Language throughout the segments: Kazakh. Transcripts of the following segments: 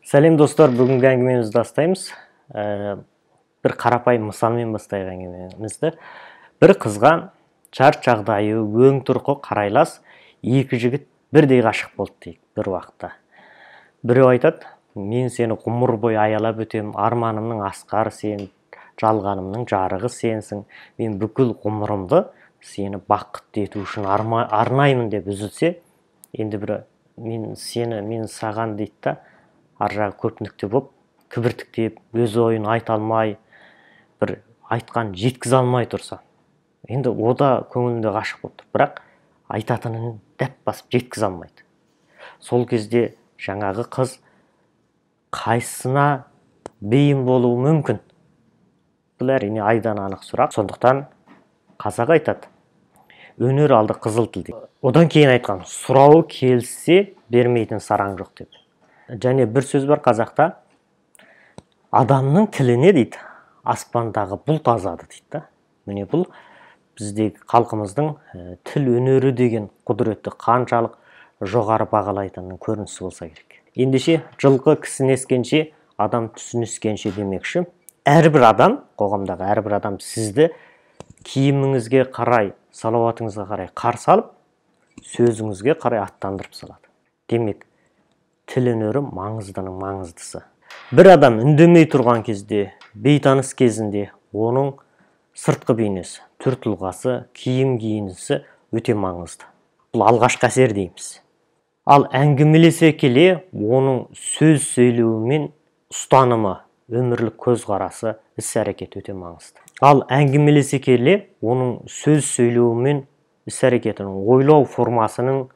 Сәлем, достар, бүгінгі әңгімемізді бастаймыз. Бір қарапайым мысалмен бастайық әңгімемізді. Бір қызға шарт жағдайы, өң тұрқы қарайлас екі жігіт бірдей ғашық болды дейік бір уақытта. Біреу айтады: мен сені ғұмыр бойы аялап өтемін, арманымның асқары сен, жалғанымның жарығы сенсің, мен бүкіл ғұмырымды сені бақытты ету үшін арнаймын деп үзілсе, енді бірі мен сені, мен саған дейді да, ар жағы көп нүкте болып, кібіртіктеп, өз ойын айта алмай, бір айтқан жеткізе алмай тұрса, енді о да көңілінде ғашық болып тұр, бірақ айтатынын дәп басып жеткізе алмайды. Сол кезде жаңағы қыз қайсысына бейім болуы мүмкін? Бұл әрине айдан анық сұрақ. Сондықтан қазақ айтады: өнер алды қызыл тіл дейді. Одан кейін айтқан: сұрауы келсе бермейтін сараң жоқ деп. Және бір сөз бар қазақта: адамның тіліне дейді аспандағы бұлт азады дейді да. Міне, бұл біздегі халқымыздың тіл өнері деген құдіретті қаншалық жоғары бағалайтынының көрінісі болса керек. Ендеше, жылқы кісінескенше, адам түсініскенше демекші, әрбір адам, қоғамдағы әрбір адам сізді киіміңізге қарай, салауатыңызға қарай қарсы алып, сөзіңізге қарай аттандырып салады. Демек, тіл өнері маңыздының маңыздысы. Бір адам үндемей тұрған кезде, бейтаныс кезінде оның сыртқы бейнесі, түр тұлғасы, киім киінісі өте маңызды. Бұл алғашқы әсер дейміз. Ал әңгімелесе келе оның сөз сөйлеуі мен ұстанымы, өмірлік көзқарасы, іс-әрекеті өте маңызды. Ал әңгімелесе келе оның сөз сөйлеуі мен іс-әрекетінің, ойлау формасының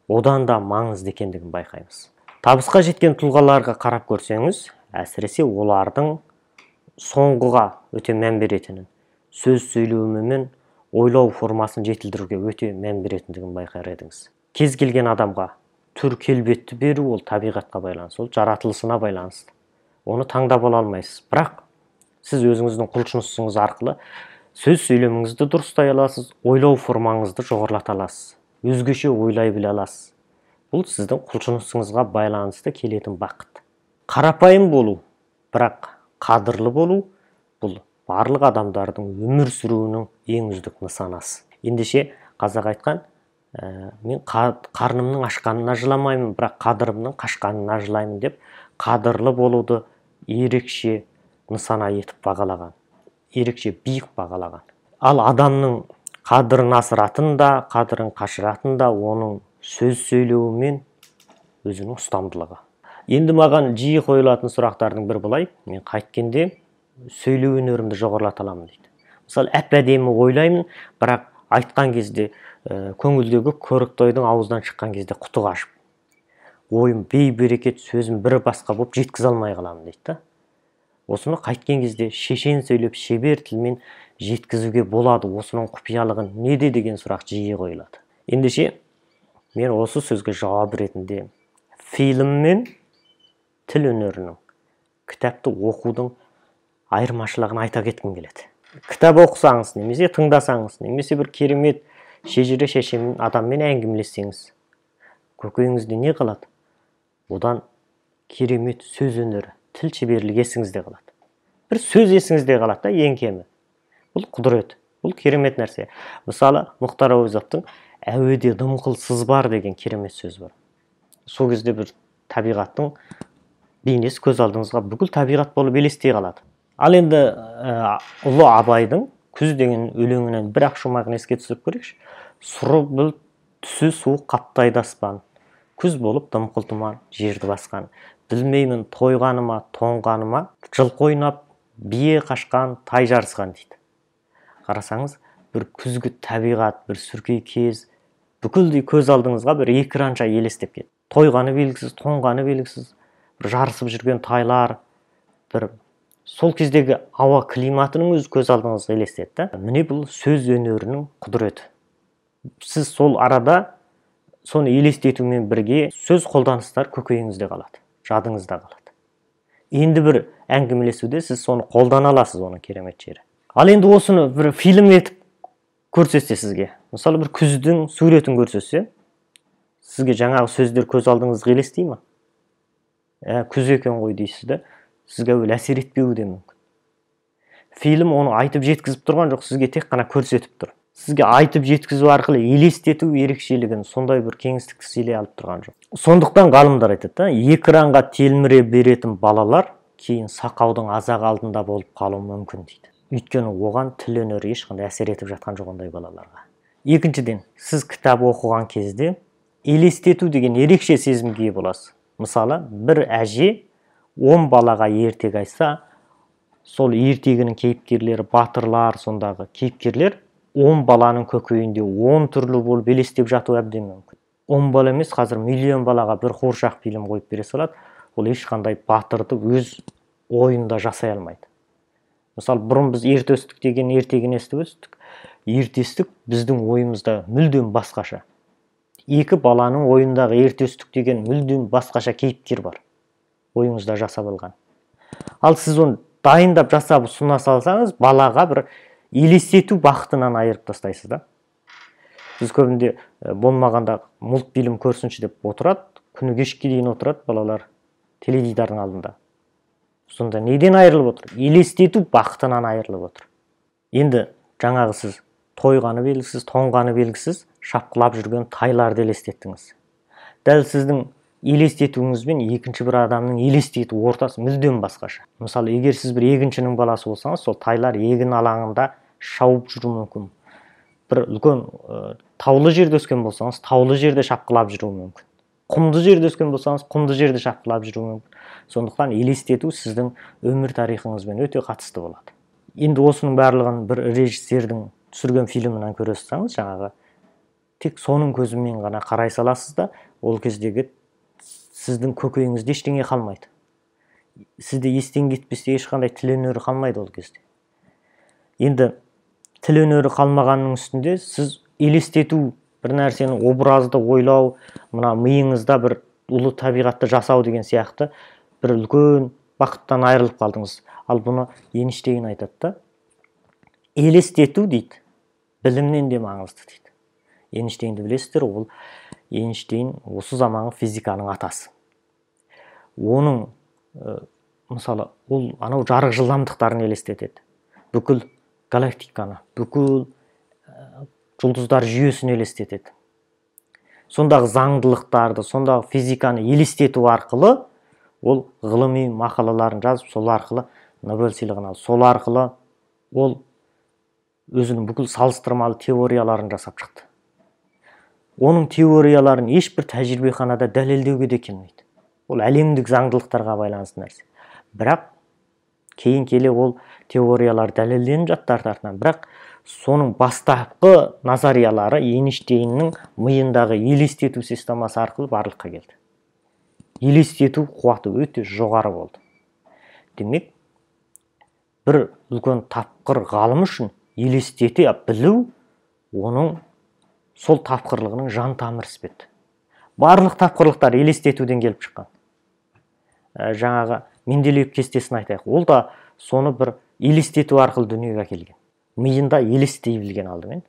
одан да маңызды екендігін байқаймыз. Табысқа жеткен тұлғаларға қарап көрсеңіз, әсіресе олардың соңғыға өте мән беретінін, сөз сөйлеуі мен ойлау формасын жетілдіруге өте мән беретіндігін байқар едіңіз. Кез келген адамға түр келбетті беру ол табиғатқа байланысты, ол жаратылысына байланысты. Оны таңдап ала алмайсыз. Бірақ сіз өзіңіздің құлшынысыңыз арқылы сөз сөйлеміңізді дұрыстай аласыз, ойлау формаңызды жоғарылата аласыз, өзгеше ойлай біле аласыз. Бұл сіздің құлшынысыңызға байланысты келетін бақыт. Қарапайым болу, бірақ қадірлі болу, бұл барлық адамдардың өмір сүруінің ең үздік нысанасы. Ендеше, қазақ айтқан, мен қарнымның ашқанына жыламаймын, бірақ қадірімнің қашқанына жылаймын деп, қадірлі болуды ерекше нысана етіп бағалаған, ерекше биік бағалаған. Ал адамның қадірін асыратын да, қадірін қашыратын да оның сөз сөйлеуі мен өзінің ұстамдылығы. Енді маған жиі қойылатын сұрақтардың бірі былай: мен қайткенде сөйлеу өнерімді жоғарылата аламын дейді. Мысалы, әп-әдемі ойлаймын, бірақ айтқан кезде көңілдегі көріктойдың ауыздан шыққан кезде құты қашып, ойым бейберекет, сөзім бір басқа болып жеткізе алмай қаламын дейді да. Осыны қайткен кезде шешен сөйлеп, шебер тілмен жеткізуге болады, осының құпиялығы неде деген сұрақ жиі қойылады. Ендеше, мен осы сөзге жауап ретінде фильм мен тіл өнерінің, кітапты оқудың айырмашылығын айта кеткім келеді. Кітап оқысаңыз, немесе тыңдасаңыз, немесе бір керемет шежіре шешен адаммен әңгімелессеңіз, көкейіңізде не қалады? Одан керемет сөз өнері, тіл шеберлігі есіңізде қалады. Бір сөз есіңізде қалады да, ең кемі. Бұл құдірет, бұл керемет нәрсе. Мысалы, Мұхтар Әуезовтің әуеде дымқыл сыз бар деген керемет сөз бар. Сол кезде бір табиғаттың бейнесі көз алдыңызға бүкіл табиғат болып елестей қалады. Ал енді ұлы Абайдың Күз деген өлеңінен бір ақ шумағын еске түсіріп көрейікші. Сұры бұлт түсі суық қаптайды аспан, күз болып дымқыл тұман жерді басқан. Білмеймін тойғаныма, тоңғаныма, жылқы ойнап, бие қашқан, тай жарысқан дейді. Қарасаңыз, бір күзгі табиғат, бір сүркей кез, бүкілдей көз алдыңызға бір экранша елестеп кетті. Тойғаны белгісіз, тоңғаны белгісіз, бір жарысып жүрген тайлар, бір сол кездегі ауа климатының өзі көз алдыңызға елестеді да. Міне, бұл сөз өнерінің құдіреті. Сіз сол арада соны елестетумен бірге сөз қолданыстар көкейіңізде қалады, жадыңызда қалады. Енді бір әңгімелесуде сіз соны қолдана аласыз, оның керемет жері. Ал енді осыны бір фильм етіп көрсетсе сізге, мысалы, бір күздің суретін көрсетсе, сізге жаңағы сөздер көз алдыңызға елестей ма? Күз екен ғой дейсіз де, сізге әуелі әсер етпеуі де мүмкін. Фильм оны айтып жеткізіп тұрған жоқ, сізге тек қана көрсетіп тұр. Сізге айтып жеткізу арқылы елестету ерекшелігін, сондай бір кеңістікті сыйлай алып тұрған жоқ. Сондықтан ғалымдар айтады да, экранға телміре беретін балалар кейін сақаудың азағы алдында болып қалуы мүмкін дейді. Өйткені оған тіл өнері ешқандай әсер етіп жатқан жоқ ондай балаларға. Екіншіден, сіз кітап оқыған кезде елестету деген ерекше сезімге ие боласыз. Мысалы, бір әже 10 балаға ертегі айтса, сол ертегінің кейіпкерлері, батырлар, сондағы кейіпкерлер 10 баланың көкейінде 10 түрлі болып елестеп жатуы әбден мүмкін. 10 бала емес, қазір миллион балаға бір қуыршақ фильм қойып бере салады, ол ешқандай батырды өз ойында жасай алмайды. Мысалы, бұрын біз ертөстік деген ертегіні естіп өстік. Ертөстік біздің ойымызда мүлдем басқаша. Екі баланың ойындағы ертөстік деген мүлдем басқаша кейіпкер бар. Ойыңызда жасап алған. Ал сіз оны дайындап жасап ұсына салсаңыз, балаға бір елестету бақытынан айырып тастайсыз да. Біз көбінде болмағанда мультфильм көрсінші деп отырады, күні кешке дейін отырады балалар теледидардың алдында. Сонда неден айырылып отыр? Елестету бақытынан айырылып отыр. Енді жаңағы сіз тойғаны белгісіз, тоңғаны белгісіз шапқылап жүрген тайларды елестеттіңіз. Дәл сіздің елестетуіңізбен екінші бір адамның елестету ортасы мүлдем басқаша. Мысалы, егер сіз бір егіншінің баласы болсаңыз, сол тайлар егін алаңында шауып жүруі мүмкін. Бір үлкен таулы жерде өскен болсаңыз, таулы жерде шапқылап жүруі мүмкін. Құмды жерде өскен болсаңыз, құмды жерде шапқылап жүруі мүмкін. Сондықтан елестету сіздің өмір тарихыңызбен өте қатысты болады. Енді осының барлығын бір режиссердің түсірген фильмінен көре салсаңыз, жаңағы тек соның көзімен ғана қарай саласыз да, ол кездегі сіздің көкейіңізде ештеңе қалмайды. Сізде естен кетпесе ешқандай тіл өнері қалмайды ол кезде. Енді тіл өнері қалмағанның үстінде сіз елестету, бір нәрсені образды ойлау, мына миыңызда бір ұлы табиғатты жасау деген сияқты бір үлкен бақыттан айырылып қалдыңыз. Ал бұны Эйнштейн айтады да, елестету дейді, білімнен де маңызды дейді. Эйнштейнді білесіздер, ол Эйнштейн осы заманғы физиканың атасы. Оның мысалы, ол анау жарық жылдамдықтарын елестетеді. Бүкіл галактиканы, бүкіл жұлдыздар жүйесін елестетеді. Сондағы заңдылықтарды, сондағы физиканы елестету арқылы ол ғылыми мақалаларын жазып, сол арқылы Нобель сыйлығын алды. Сол арқылы ол өзінің бүкіл салыстырмалы теорияларын жасап шықты. Оның теорияларын ешбір тәжірибеханада дәлелдеуге де келмейді. Ол әлемдік заңдылықтарға байланысты нәрсе. Бірақ кейін келе ол теориялар дәлелденіп жатты артынан. Бірақ соның бастапқы назариялары Эйнштейннің миындағы елестету системасы арқылы барлыққа келді. Елестету қуаты өте жоғары болды. Демек, бір үлкен тапқыр ғалым үшін елестете білу оның сол тапқырлығының жан тамыры іспетті. Барлық тапқырлықтар елестетуден келіп шыққан. Жаңағы Менделеев кестесін айтайық. Ол да соны бір елестету арқылы дүниеге әкелген. Миында елестей білген алдымен.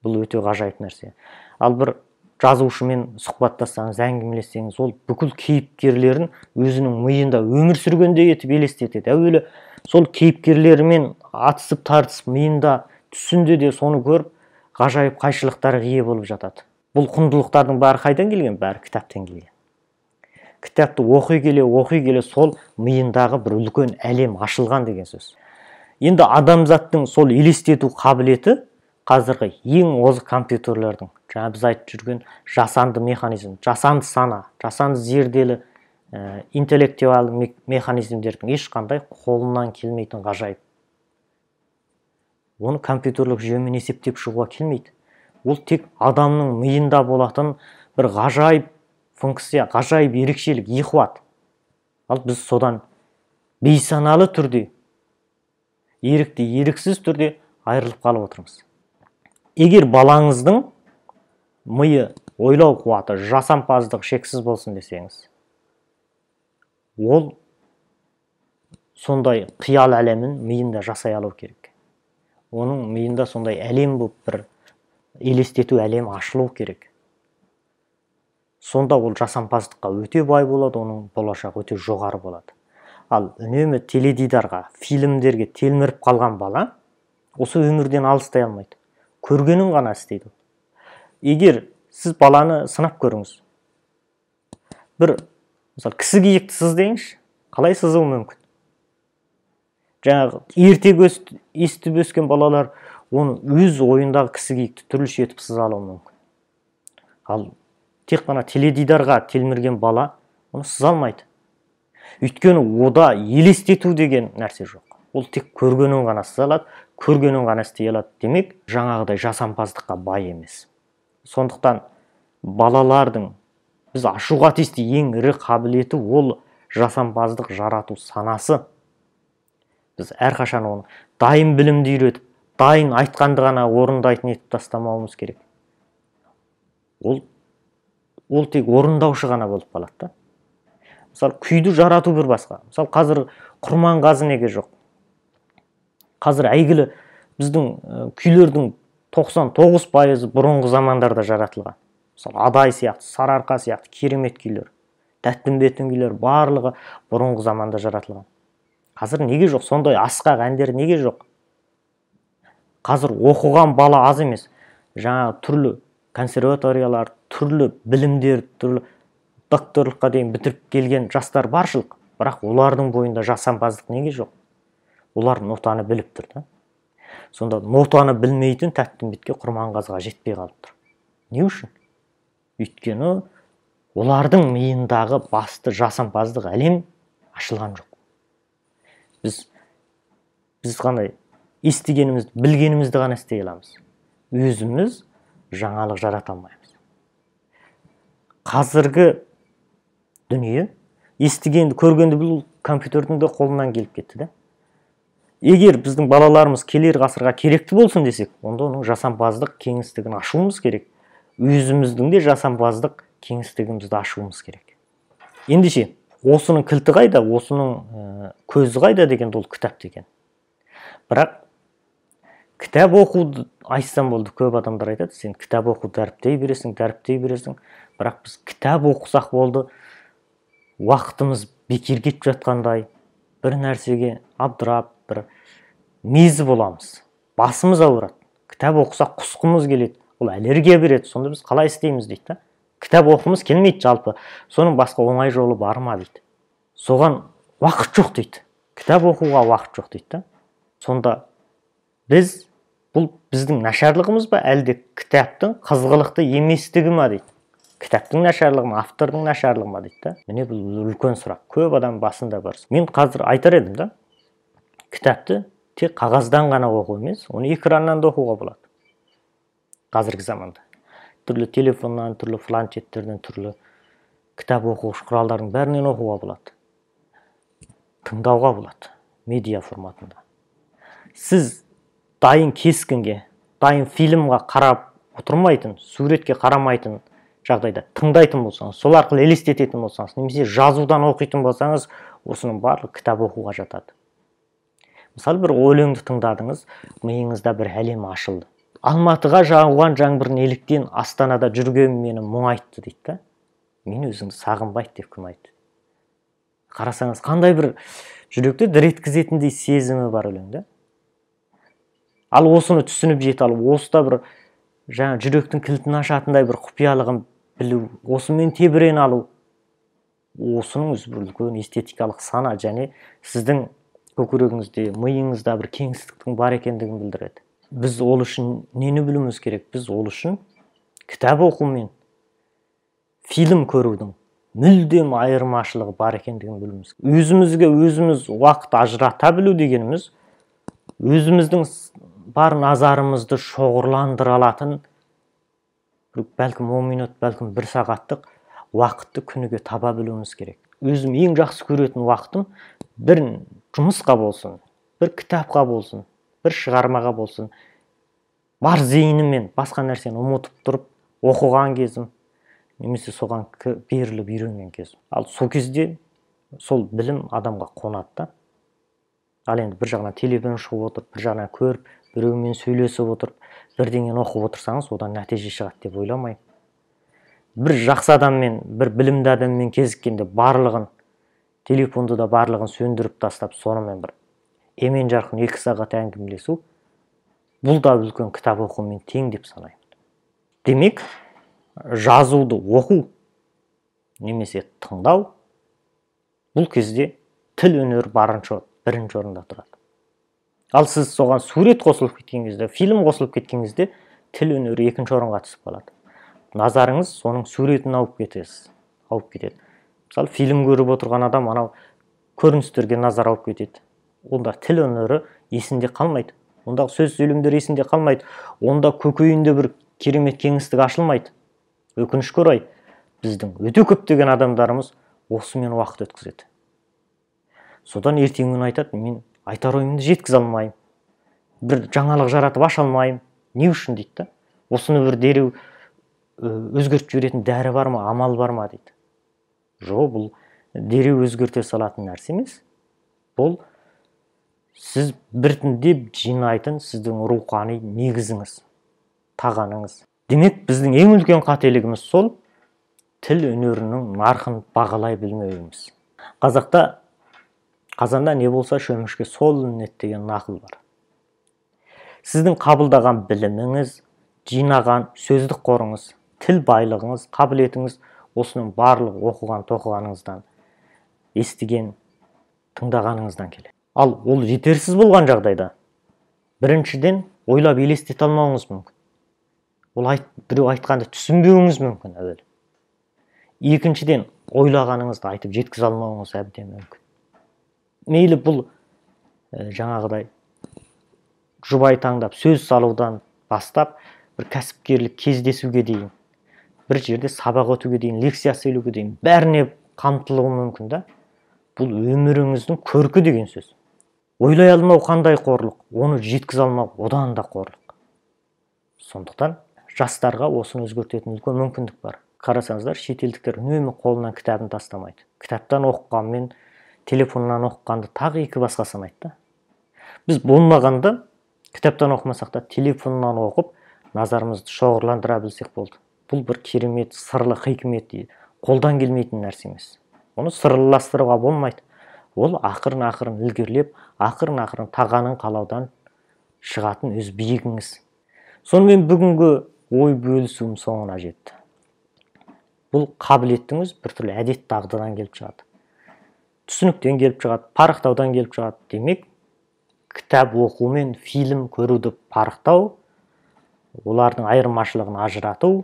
Бұл өте ғажайып нәрсе. Ал бір жазушымен сұхбаттассаңыз, әңгімелессеңіз, ол бүкіл кейіпкерлерін өзінің миында өмір сүргендей етіп елестетеді. Әуелі сол кейіпкерлерімен атысып тартысып миында түсінде де соны көріп ғажайып қайшылықтарға ие болып жатады. Бұл құндылықтардың бәрі қайдан келген? Бәрі кітаптан келген. Кітапты оқи келе, оқи келе сол миындағы бір үлкен әлем ашылған деген сөз. Енді адамзаттың сол елестету қабілеті қазіргі ең озық компьютерлердің, жаңа біз айтып жүрген жасанды механизм, жасанды сана, жасанды зерделі интеллектуалды механизмдердің ешқандай қолынан келмейтін ғажайып. Оны компьютерлік жүйемен есептеп шығуға келмейді. Ол тек адамның миында болатын бір ғажайып функция, ғажайып ерекшелік, ихуат. Ал біз содан бейсаналы түрде, ерікті, еріксіз түрде айырылып қалып отырмыз. Егер балаңыздың миы, ойлау қуаты, жасампаздығы шексіз болсын десеңіз, ол сондай қиял әлемін миында жасай алу керек. Оның миында сондай әлем болып бір елестету әлем ашылу керек. Сонда ол жасампаздыққа өте бай болады, оның болашағы өте жоғары болады. Ал үнемі теледидарға, фильмдерге телміріп қалған бала осы өмірден алыстай алмайды. Көргенін ғана істейді. Егер сіз баланы сынап көріңіз. Бір, мысалы, кісі киікті сыз деңізші, қалай сызуы мүмкін? Жаңағы ертегі естіп өскен балалар оны өз ойындағы кісі киікті түрліше етіп сыза алуы мүмкін. Ал тек қана теледидарға телмірген бала оны сыза алмайды. Өйткені ода елестету деген нәрсе жоқ. Ол тек көргенін ғана сыза алады, көргенін ғана істей алады. Демек, жаңағыдай жасампаздыққа бай емес. Сондықтан балалардың біз ашуға тиісті ең ірі қабілеті ол жасампаздық жарату санасы. Біз әрқашан оны дайын білімді үйретіп, дайын айтқанды ғана орындайтын етіп тастамауымыз керек. Ол тек орындаушы ғана болып қалады да. Мысалы, күйді жарату бір басқа. Мысалы, қазір Құрманғазы неге жоқ? Қазір әйгілі біздің күйлердің 99% бұрынғы замандарда жаратылған. Мысалы, Адай сияқты, Сарыарқа сияқты керемет күйлер, Тәттімбеттің күйлері барлығы бұрынғы заманда жаратылған. Қазір неге жоқ? Сондай асқақ әндер неге жоқ? Қазір оқыған бала аз емес. Жаңа түрлі консерваториялар, түрлі білімдер, түрлі докторлыққа дейін бітіріп келген жастар баршылық. Бірақ олардың бойында жасампаздық неге жоқ? Олар нотаны біліп тұр да. Сонда нотаны білмейтін Тәттімбетке, Құрманғазыға жетпей қалып тұр. Не үшін? Өйткені олардың миындағы басты жасампаздық әлем ашылған жоқ. Біз қандай естігенімізді, білгенімізді ғана істей аламыз. Өзіміз жаңалық жарата алмаймыз. Қазіргі дүние естігенді, көргенді білу компьютердің де қолынан келіп кетті да. Егер біздің балаларымыз келер ғасырға керекті болсын десек, онда оның жасампаздық кеңістігін ашуымыз керек. Өзіміздің де жасампаздық кеңістігімізді ашуымыз керек. Ендеше, осының кілті қайда, осының көзі қайда деген ол кітап деген. Бірақ кітап оқуды айтсам болды, көп адамдар айтады, сен кітап оқу дәріптей бересің, дәріптей бересің. Бірақ біз кітап оқысақ болды, уақытымыз бекер кетіп жатқандай, бір нәрсеге абдырап, бір мезі боламыз, басымыз ауырады. Кітап оқысақ құсқымыз келеді, ол аллергия береді, сонда біз қалай істейміз дейді да. Кітап оқымыз келмейді жалпы, соның басқа оңай жолы бар ма дейді. Соған уақыт жоқ дейді. Кітап оқуға уақыт жоқ дейді да. Сонда біз, бұл біздің нашарлығымыз ба, әлде кітаптың қызғылықты еместігі ма дейді. Кітаптың нашарлығы ма, автордың нашарлығы ма дейді да. Міне бұл үлкен сұрақ, көп адам басында бар. Мен қазір айтар едім да, кітапты тек қағаздан ғана оқу емес, оны экраннан да оқуға болады. Қазіргі заманда түрлі телефоннан, түрлі планшеттерден, түрлі кітап оқушы құралдардың бәрінен оқуға болады. Тыңдауға болады медиа форматында. Сіз дайын кескінге, дайын фильмға қарап отырмайтын, суретке қарамайтын жағдайда тыңдайтын болсаңыз, сол арқылы елестететін болсаңыз, немесе жазудан оқитын болсаңыз, осының барлығы кітап оқуға жатады. Мысалы, бір өлеңді тыңдадыңыз, миыңызда бір әлем ашылды. Алматыға жауған жаңбыр неліктен Астанада жүрген мені мұңайтты дейді да. Мен өзіңді сағынбайды деп кім айтты? Қарасаңыз, қандай бір жүректі дір еткізетіндей сезімі бар өлеңде. Ал осыны түсініп жете алу, осыда бір жаңа жүректің кілтін ашатындай бір құпиялығын білу, осымен тебірене алу, осының өзі бір үлкен эстетикалық сана және сіздің көкірегіңізде, миыңызда бір кеңістіктің бар екендігін білдіреді. Біз ол үшін нені білуіміз керек? Біз ол үшін кітап оқу мен фильм көрудің мүлдем айырмашылығы бар екендігін білуіміз. Өзімізге өзіміз уақыт ажырата білу дегеніміз, өзіміздің бар назарымызды шоғырландыра алатын, бәлкім 10 минут, бәлкім 1 сағаттық уақытты күніге таба білуіміз керек. Өзім ең жақсы көретін уақытым бір жұмысқа болсын, бір кітапқа болсын, бір шығармаға болсын, бар зейініммен басқа нәрсені ұмытып тұрып оқыған кезім, немесе соған беріліп үйренген кезім. Ал сол кезде сол білім адамға қонады да. Ал енді бір жағынан телефон шығып отырып, бір жағынан көріп, біреумен сөйлесіп отырып, бірдеңені оқып отырсаңыз, одан нәтиже шығады деп ойламаймын. Бір жақсы адаммен, бір білімді адаммен кезіккенде барлығын, телефонды да барлығын сөндіріп тастап, сонымен бір емен жарқын 2 сағат әңгімелесу, бұл да үлкен кітап оқумен тең деп санаймын. Демек, жазуды оқу немесе тыңдау бұл кезде тіл өнері барынша бірінші орында тұрады. Ал сіз соған сурет қосылып кеткен кезде, фильм қосылып кеткен кезде тіл өнері екінші орынға түсіп қалады. Назарыңыз соның суретін ауып кетесіз, ауып кетеді. Мысалы, фильм көріп отырған адам анау көріністерге назар ауып кетеді. Онда тіл өнері есінде қалмайды. Ондағы сөз сөйлемдер есінде қалмайды. Онда көкейінде бір керемет кеңістік ашылмайды. Өкінішке орай, біздің өте көптеген адамдарымыз осымен уақыт өткізеді. Содан ертеңгі күні айтады, мен айтар ойымды жеткізе алмаймын, бір жаңалық жаратып аша алмаймын. Не үшін дейді да? Осыны бір дереу өзгертіп жіберетін дәрі бар ма, амал бар ма дейді. Жоқ, бұл дереу өзгерте салатын нәрсе емес. Бұл сіз біртіндеп жинайтын сіздің рухани негізіңіз, тағаныңыз. Демек, біздің ең үлкен қателігіміз сол тіл өнерінің нарқын бағалай білмеуіміз. Қазақта қазанда не болса шөмішке сол ілінеді деген нақыл бар. Сіздің қабылдаған біліміңіз, жинаған сөздік қорыңыз, тіл байлығыңыз, қабілетіңіз, осының барлығы оқыған, тоқығаныңыздан, естіген, тыңдағаныңыздан келеді. Ал ол жетерсіз болған жағдайда біріншіден ойлап елестете алмауыңыз мүмкін. Ол біреу айтқанды түсінбеуіңіз мүмкін әуелі. Екіншіден, ойлағаныңызды айтып жеткізе алмауыңыз әбден мүмкін. Мейлі бұл жаңағыдай жұбай таңдап сөз салудан бастап бір кәсіпкерлік кездесуге дейін, бір жерде сабақ өтуге дейін, лекция сөйлеуге дейін бәріне қамтылуы мүмкін да. Бұл өміріңіздің көркі деген сөз. Ойлай алмау қандай қорлық, оны жеткізе алмау одан да қорлық. Сондықтан жастарға осыны өзгертетін үлкен мүмкіндік бар. Қарасаңыздар, шетелдіктер үнемі қолынан кітабын тастамайды. Кітаптан оқығанмен телефоннан оқығанды тағы екі басқа санайды да. Біз болмағанда кітаптан оқымасақ та телефоннан оқып назарымызды шоғырландыра білсек болды. Бұл бір керемет сырлы хикмет, қолдан келмейтін нәрсе емес. Оны сырластыруға болмайды. Ол ақырын-ақырын ілгерілеп, ақырын-ақырын тағанын қалаудан шығатын өз биігіңіз. Сонымен бүгінгі ой бөлісуім соңына жетті. Бұл қабілеттіңіз біртүрлі әдет дағдыдан келіп шығады. Түсініктен келіп шығады, парықтаудан келіп шығады. Демек, кітап оқу мен фильм көруді парықтау, олардың айырмашылығын ажырату,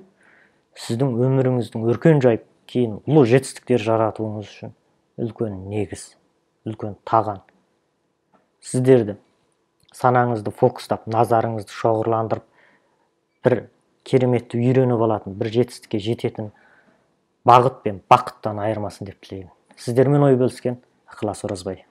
сіздің өміріңіздің өркен жайып, кейін ұлы жетістіктер жаратуыңыз үшін үлкен негіз, үлкен таған. Сіздерді санаңызды фокустап, назарыңызды шоғырландырып, бір кереметті үйреніп алатын, бір жетістікке жететін бағыт пен бақыттан айырмасын деп тілеймін. Сіздермен ой бөліскен Ықылас Оразбай.